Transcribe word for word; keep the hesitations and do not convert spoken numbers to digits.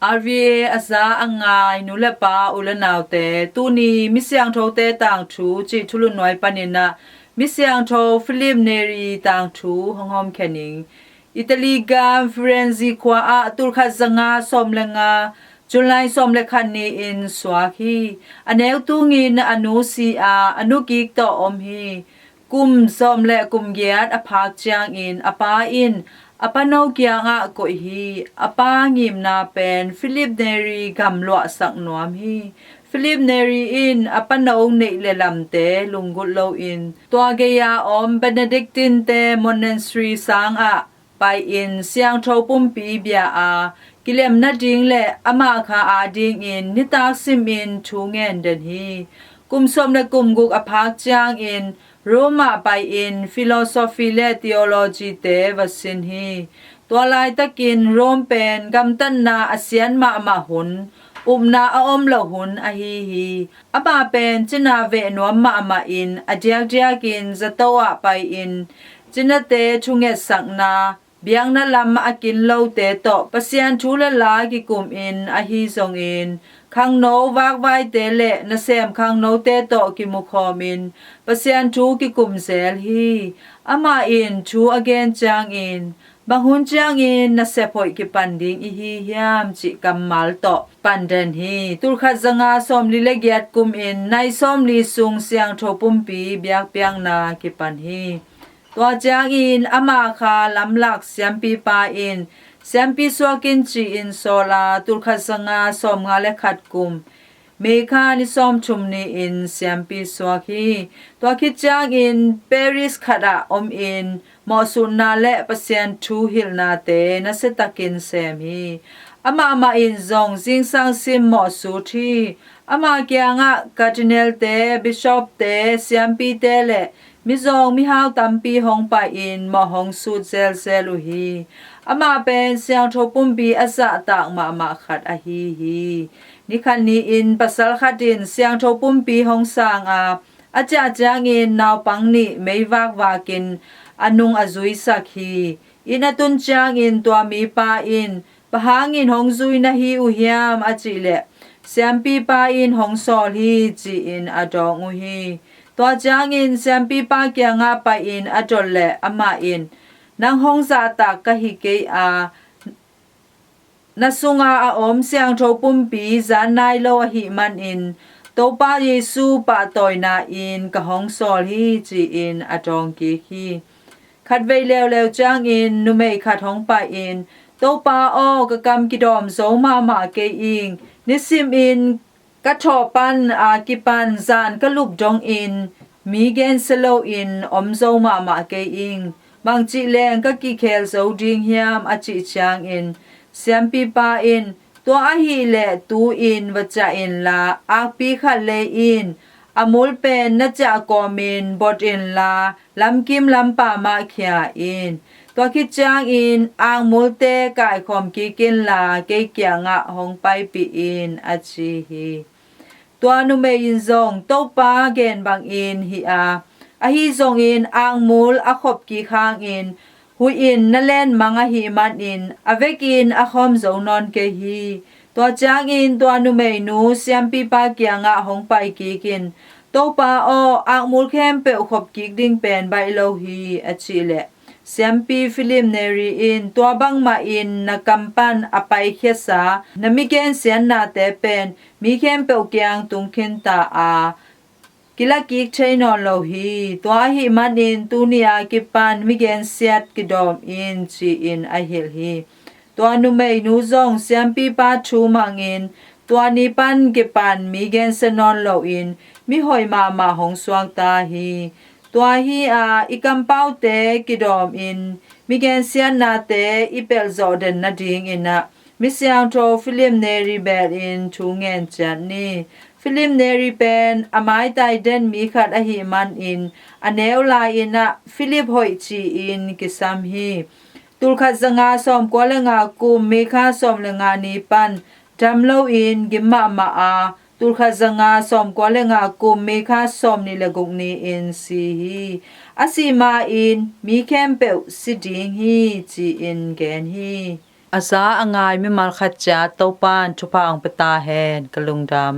RVA a za a ngai nu le pa u le naute, tuni Misiangthote Tangthu cih thulutnuai panin ah Misiangtho Philip Neri tangthu hong hawmkhia ning. Italy gam Firenze khua ah tulkhat zanga sawm le nga, July sawm le khat ni-in suak hi. A neu tungin a nu si a, a nu kik tawh om hi. Kum sawm le kum giat a phak ciangin a pa in a pano kiangah koih hi. A pa ngimna pen Philip Neri gamluahsak nuam hi. Philip Neri in a pano neih le lamte lunggulh loin tua gei-a om Benedictine-te monastery sangah pai-in siangtho pumpi bia a, kilem nading le amah kha adingin nitak simin thu ngen den hi. Kum sawm le kum guk a phak ciangin Rome ah pai-in philosophy le theology-te va sin hi. Tua laitakin Rome pen gamtatna a sian mahmah hun, upna a om loh hun ahi hi. Amah pen cina veh nuam mahmah in a diakdiakin zato ah pai-in cinate thungetsakna, biakna lam a kin lote tawh Pasian thu le la kikumin ahi zongin, khangno vakvaite le nasem khangnote tawh kimukhawmin Pasian thu kikum zel hi. Amah in thu a gen ciangin, bang hun ciangin nasep hoih kipan ding i hi hiam cih kammal tawh pan den hi. Tulkhat zanga sawmli le giat kumin nai sawmli sung siangtho pumpi biakpiakna kipan hi. Tua ciangin ama kha lamlak siampipa in siampi suakin ci-in sawl a, tulkhat zanga sawmnga le khat kum May kha ni sawmthum ni-in siampi suak hi. Tua khit ciangin Paris khatah omin mawhsutna le Pasian thu hilhnate nasiatakin sem hi. Amah mah in zong zingsang sim mawhsut hi. Ama kiangah cardinal-te, bishop-te, siampite le mizawng mihau tampi hong pai-in mawh hong sut zelzel uh hi. Amah pen siangtho pumpi a zahtak mahmah khat ahi hi. Nikhat ni-in pasal khat in siangtho pumpi hong sang a, a ciah ciangin naupang nih meivak vakin a nung a zuisak hi. Inn a tun ciangin tua mipa in, "Bang hangin hong zui na hi uh hiam?" a cih leh, "Siampipa in hong sawl hi," ci-in a dawng uh hi. Tua ciangin siampipa kiangah pai-in a dot leh amah in, "Nang hong zahtak ka hi kei a, na sunga a om siangtho pumpi zan nai lo ahih manin Topa Jesu pahtawina in ka hong sawl hi," ci-in a dawng kik hi. Khatvei leuleu ciangin numei khat hong pai-in, "Topa aw, ka kam kidawm zo mahmah kei ing. Nisimin ka thawh pan a kipan zan ka lup dongin mi gensia loin om zo mahmah kei ing. Bangcih leng ka kikhel zo ding hiam?" a cih ciangin siampipa in, "Tua ahih leh tu-in va ciah inla, akpi khat lei in, a mul pen na ciah kawmin bot inla, lamkim lampa mah khia in. Tua khit ciangin akmulte kaikhawm kik inla, kei kiangah hong paipih in," a ci hi. Tua numei in zong Topa gen bangin hih a, ahi zongin akmul a khop kik hangin huih in na lenmang ahih manin a vekin a khawm zo nawn kei hi. Tua ciangin tua numeinu siampipa kiangah hong pai kikin, "Topa aw, akmul khempeuh khop kik ding pen baih lo hi," a cih leh, siampi Philip Neri in, "Tua bangmahin na kam pan a paikhiasa na migensiatnate pen mi khempeuh kiang tung khinta a, kila kik thei nawn lo hi. Tua ahih manin tuni a kipan migensiat kidawm in," ci-in a hilh hi. Tua numeinu zong siampipa thu mangin, "Tua ni pan kipan mi gensia nawn loin mihoih mahmah hong suakta hi. Tua hi-a i kampaute kidawmin migensiatnate i pelhzawh den nadingin ah misiangtho Philip Neri belin thu ngen ciat ni." Philip Neri pen a maitai den mi khat ahih manin a neu lai-in ah Philip Hoih ci-in kisam hi. Tulkhat zanga sawmkua le nga kum May kha sawm le nga ni pan dam loin gim mahmah a, tulkhat zanga sawmkua le nga kum May kha sawmnih le guk ni-in si hi. A sih ma-in mi khempeuh si ding hi, ci-in gen hi. A za a ngai mimal khat ciat Topa'n thupha hong pia ta hen. Ka lungdam.